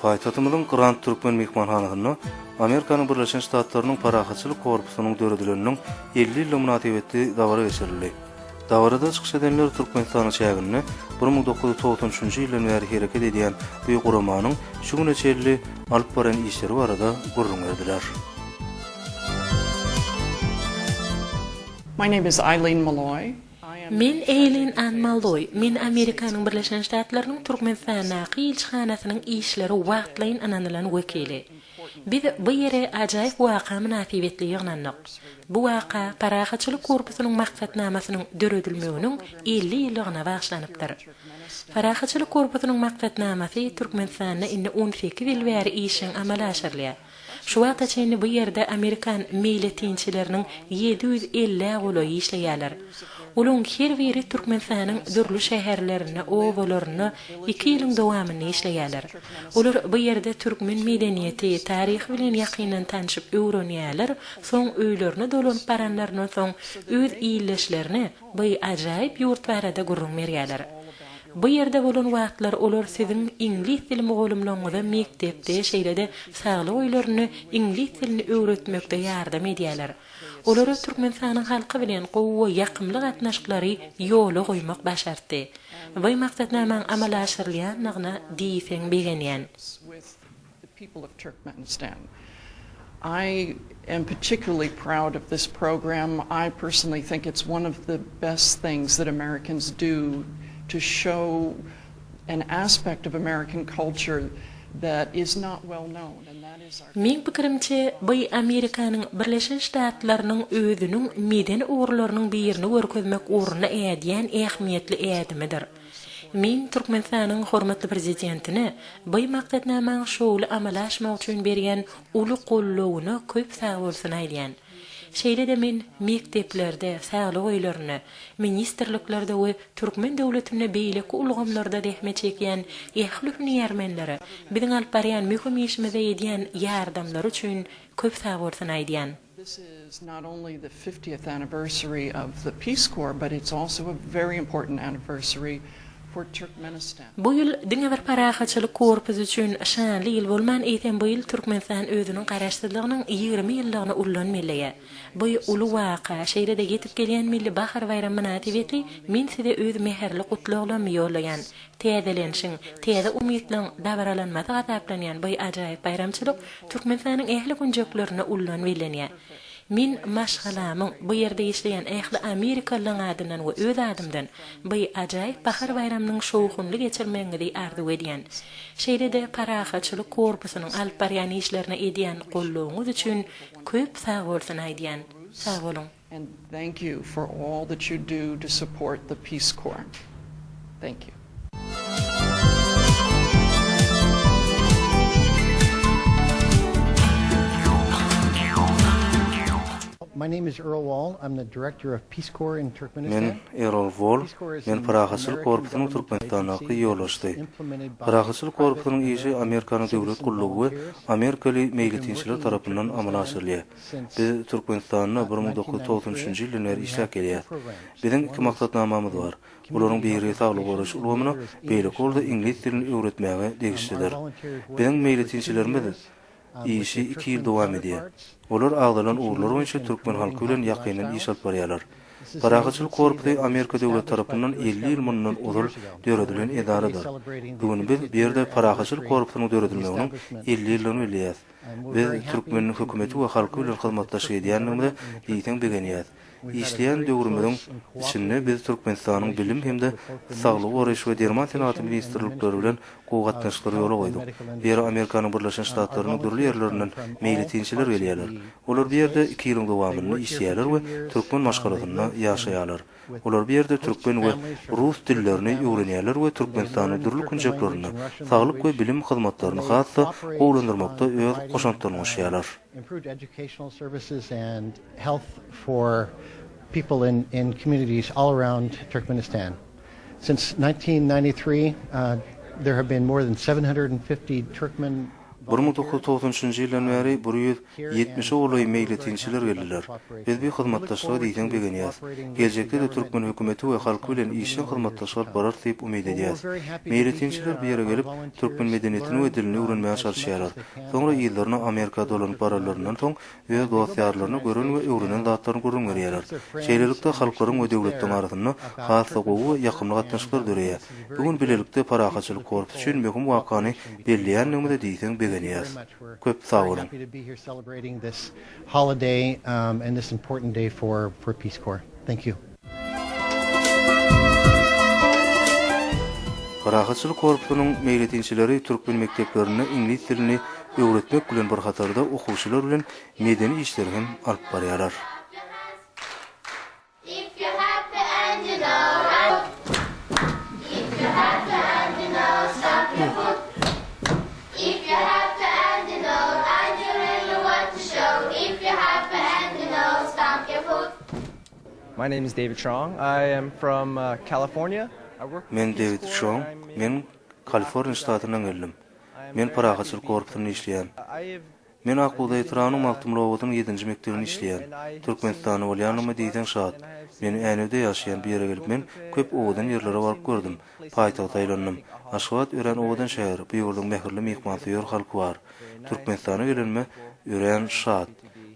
Paýtagtymyzyň Grand Türkmen myhmanhanasynda Amerikanyň Birleşen Ştatlarynyň Parahatçylyk korpusynyň döredileniniň 50 ýyllygy mynasybetli dabara geçirildi. Dabarada çykyş edenler Türkmenistanyň çäginde 1993-nji ýyldan bäri hereket edýän bu guramanyň şu güne çenli alyp baran işleri barada gürrüň berdiler. My name is Eileen Malloy. Men Eýlin Ann Malloý. Men Amerikanyň Birleşen Ştatlarynyň Türkmenistandaky ilçihanasynyň işleri wagtlaýyn ynanylan wekili. Biz bu ýere ajaýyp waka mynasybetli ýygnandyk. Bu waka Parahatçylyk korpusynyň maksatnamasynyň döredilmeginiň 50 ýyllygyna bagyşlanypdyr. Parahatçylyk korpusynyň maksatnamasy Türkmenistanda indi on sekiz ýyl bäri işjeň amala aşyrylýar. Şu wagta çenli bu ýerde amerikan meýletinçileriniň 750-ä golaýy işleýärler. Olaryň her biri Türkmenistanyň dürli şäherlerinde, obalarynda iki ýylyň dowamynda işleýärler. Olar bu ýerde türkmen medeniýeti, taryhy bilen ýakyndan tanşyp öwrenýärler, soň öýlerine dolanyp baranlaryndan soň öz ildeşlerine bu ajaýyp ýurt barada gürrüň berýärler. Bu ýerde bolan wagtlar olar siziň iňlis dili mugallymlaryňyza mekdepde, şeýle-de saglyk öýlerinde iňlis dilini öwretmekde ýardam edýärler. Olara Türkmenistanyň halky bilen gowy we ýakymly gatnaşyklary ýola goýmak başartdy. Bu maksatnamaň amala aşyrylýandygyna diýseň begenýän. the people of Turkmenistan. I am particularly proud of this program. I personally think it's one of the best things that Americans do to show an aspect of American culture that is not well known, and that is our. Meň pikirimçe, bu Amerikanyň Birleşen Ştatlarynyň özüniň medeni ugurlarynyň birini görkezmek ugrunda ädýän ähmiýetli ädimidir. Men Türkmenistanyň hormatly Prezidentine bu maksatnamaň şowly amala aşmagy üçin berýän uly goldawyna köp sagbolsun aýdýan. Şeýle-de men mekdeplerde, saglyk öýlerinde, ministrliklerde we türkmen döwletinde beýleki ulgamlarda zähmet çekýän ähli hünärmenlere biziň alyp barýan möhüm işimize edýän ýardamlary üçin köp sagbolsun aýdýan. This is not only the 50th anniversary of the Peace Corps, but it's also a very important anniversary for Turkmenistan. Bu ýyl diňe bir Parahatçylyk korpusy üçin şanly ýyl bolman, eýsem bu ýyl Türkmenistan özüniň Garaşsyzlygynyň 20 ýyllygyny ullan belleýär. Bu uly waka, şeýle-de ýetip gelýän Milli bahar baýramy mynasybetli men size öz mähirli gutlaglarymy ýollaýan. Täzelenişiň, täze umytlaryň dabaralanmasy hasaplanýan bu ajaýyp baýramçylyk Türkmenistanyň ähli künjeklerinde ullan bellenýär. Men maşgalamyň, bu ýerde işleýän ähli amerikalylaryň adyndan we öz adymdan bu ajaýyp bahar baýramynyň şowhunly geçirmegiňizi arzuw edýän. Şeýle-de Parahatçylyk korpusynyň alyp barýan işlerine edýän goldawyňyz üçin köp sagbolsun aýdýan. Sag boluň! And thank you for all that you do to support the Peace Corps. Thank you. My name is Earl Wall. I'm the director of Peace Corps in Turkmenistan. Men Errol Wall, men Parahatçylyk korpusynyň Türkmenistandaky ýolbaşçysy. Parahatçylyk korpusynyň işi Amerikanyň döwlet gullugy we amerikaly meýletinçiler tarapyndan amala aşyrylýar. Biz Türkmenistanda 1993-nji ýyldan bäri işläp gelýäris. Biziň iki maksatnamamyz bar. Bularyň biri saglygy goraýyş ulgamyna, beýleki bolsa iňlis dilini öwretmäge degişlidir. Biziň meýletinçilerimiz işi iki ýyl dowam edýär. Olar agzalan ugurlar boýunça türkmen halky bilen ýakyndan iş alyp barýarlar. Parahatçylyk korpusy Amerika döwleti tarapyndan 50 ýyl mundan ozal döredilen edaradyr. Bu gün biz bu ýerde Parahatçylyk korpusynyň döredilmeginiň 50 ýyllygyny belleýäris. Biz türkmen hökümeti we halky bilen hyzmatdaşlyk edýändigimize diýseň begenýäris. Işleýän döwrümiziň içinde biz Türkmenistanyň Bilim hem-de Saglygy goraýyş we derman senagaty ministrlikleri bilen gowy gatnaşyklary ýola goýduk. Bu ýere Amerikanyň Birleşen Ştatlarynyň dürli ýerlerinden meýletinçiler gelýärler. Olar bu ýerde iki ýylyň dowamynda işleýärler we türkmen maşgalasynda ýaşaýarlar. Olar bu ýerde türkmen we rus dillerini öwrenýärler we Türkmenistanyň dürli künjeklerinde saglyk we bilim hyzmatlaryny has-da gowulandyrmakda öz goşantlaryny goşýarlar. 1993 nji ýyldan bäri 170-e golaý meýletinçiler geldiler. Biz bu hyzmatdaşlyga diýseň begenýäs. Geljekde-de türkmen hökümeti we halky bilen işjeň hyzmatdaşlyk alyp bararys diýip umyt edýäs. Meýletinçiler bu ýere gelip, türkmen medeniýetini we dilini öwrenmäge çalyşýarlar. Soňra yzlaryna Amerika dolanyp baranlaryndan soň, öz dost-ýarlaryna gören we öwrenen zatlaryny gürrüň berýärler. Şeýlelikde, halklaryň we döwletleriň arasynda has-da gowy we ýakymly gatnaşyklar döreýär. Bu gün bilelikde Parahatçylyk korpusy üçin möhüm wakany belleýändigimize diýseň begenýäris. Köp sag boluň! Parahatçylyk korpusynyň meýletinçileri türkmen mekdeplerinde iňlis dilini öwretmek bilen bir hatarda okuwçylar bilen medeni işleri hem alyp barýarlar. My name is David Truong. I am from California. I work for Men Peace Dewid Corps. Truong. I'm in Men Kaliforniýa ştatyndan geldim. Men Parahatçylyk korpusynda işleýän. I have Men Ak bugdaý etrabynyň Magtymguly obasynyň ýedinji mekdebinde işleýän. Türkmenistanda bolýanyma diýseň şat. Men Änewde ýaşaýan, bu ýere gelip men köp owadan ýerlere baryp gördüm. Paýtagta aýlandym. Aşgabat örän owadan şäher, bu ýurduň mähirli myhmansöýer halky bar. Türkmenistana gelenime örän şat.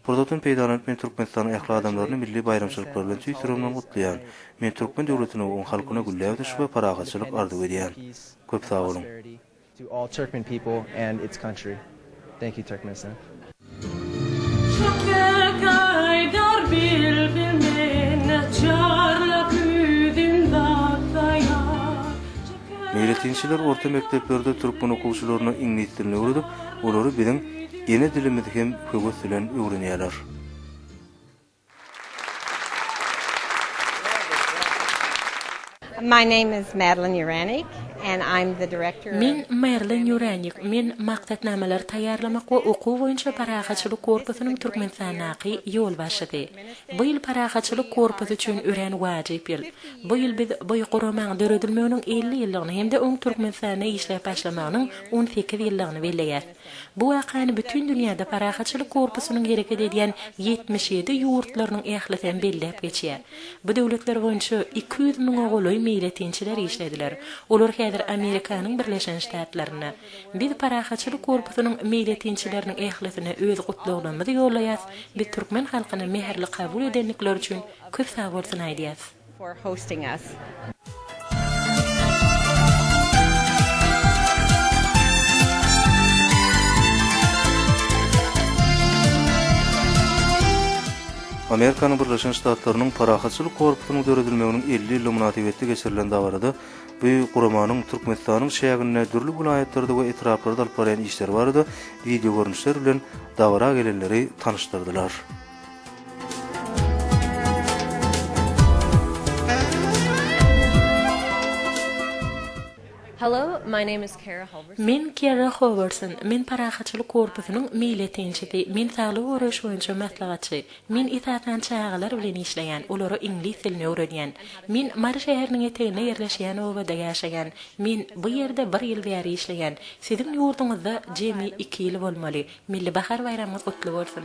Pursatdan peýdalanyp men Türkmenistanyň ähli adamlaryny milli baýramçylyklary bilen tüýs ýüregimden gutlaýan. Men türkmen döwletine we oň halkyna gülläp ösüş we parahatçylyk arzuw edýän. Köp sag boluň! To all Turkmen people and its country. Thank you Turkmenistan. Çökek aýdar bilbil men çarlak üzüm datsaýar. Meýletinçiler orta mekdeplerde türkmen okuwçylaryna iňlis dilini öwredip, olary biziň ene dilimizi hem höwes bilen öwrenýärler. My name is Madeline Uranik and I'm the director of Men Marilyn Uranik, men maksatnamalary taýýarlamak we okuw boýunça Parahatçylyk korpusynyň Türkmenistandaky ýolbaşçysy. Bu ýyl Parahatçylyk korpusy üçin örän wajyp ýyl. Bu ýyl biz bu guramaň döredilmeginiň 50 ýyllygyny hem-de oň Türkmenistanda işläp başlamagynyň 18 ýyllygyny belleýäs. Bu wakany bütin dünýäde Parahatçylyk korpusynyň hereket edýän 77 ýurtlarynyň ählisi hem belläp geçýär. Bu döwletler boýunça 200 müňe golaý meýletinçiler işlediler. Olar häzir Amerikanyň Birleşen Ştatlarynda. Biz Parahatçylyk korpusynyň meýletinçileriniň ählisine öz gutlaglarymyzy ýollaýas, biz türkmen halkyny mähirli kabul edendikleri üçin köp sagbolsun aýdýas. for hosting us. Amerikanyň Birleşen Ştatlarynyň Parahatçylyk korpusynyň döredilmeginiň 50 ýyllygy mynasybetli geçirilen dabarada bu guramanyň Türkmenistanyň çäginde dürli welaýatlarda we etraplarda alyp barýan işleri barada wideogörnüşler bilen dabara gelenleri tanyşdyrdylar. Hello, my name is Kara Halverson. Men Kara Howerson, men Parahatçylyk korpusynyň meýletinçisi, men saglygy goraýyş boýunça maslahatçy. Men esasan çagalar bilen işleýän, olara iňlis dilini öwredýän. Men Mary şäheriniň eteginde ýerleşýän obada ýaşaýan. Men bu ýerde bir ýyl bäri işleýän. Siziň ýurduňyzda jemi iki ýyl bolmaly. Milli bahar baýramyňyz gutly bolsun!